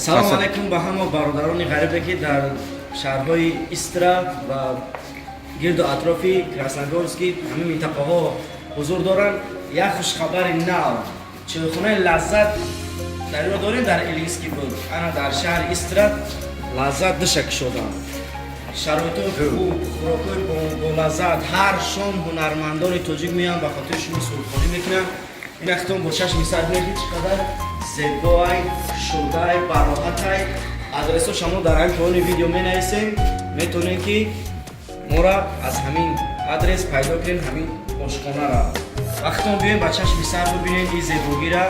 Салом алайкум ба ҳама бародарони ғарибе, ки дар шаҳрҳои Истра ва гирду атрофи Красногорский, ҳамин минтақаҳо ҳузур доранд. Як хушхабари нав: чойхонаи «Лаззат» дар иро дорем, дар Илинский буд, ана дар шаҳри Истра «Лаззат» душа кушоданд. Шароитҳои хуб, хӯрокҳои болаззат. Ҳар шом ҳунармандони тоҷик меоянд, ба хотири шумо сурудхонӣ мекунанд. Ин хитон бо чашми сар бинед, ки чӣ қадар зебоай, кушодай, бароҳатай. Адресҳо шумо дар ҳамин поёни видео менависем, метавонед, ки мора аз ҳамин адрес пайдо кунед. Ҳамин ошхонара вақтон биёем, ба чашми сар бибинед ин зебогира.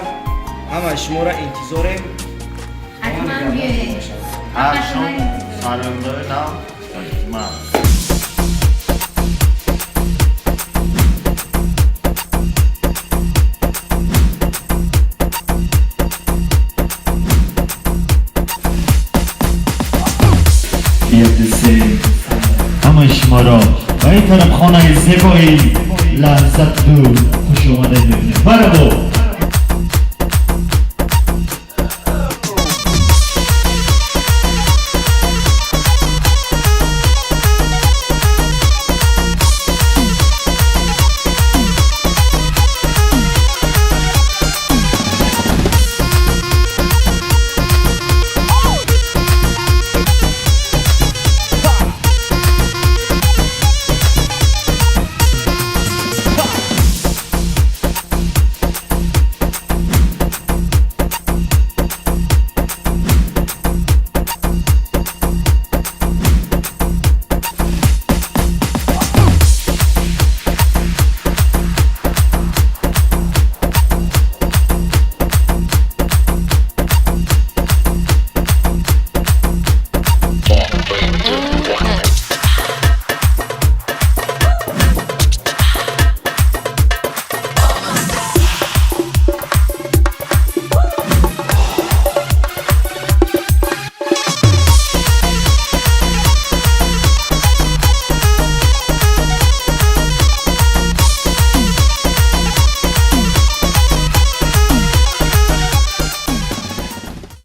Ҳамаи шуморо интизорем. Ҳатман биёед. Ҳар шом сарояндаи нав ман. Се ҳамаи шуморо ба ин тарабхонаи зебои «Лаззат» ду хуш омадед мебинем. Бараво!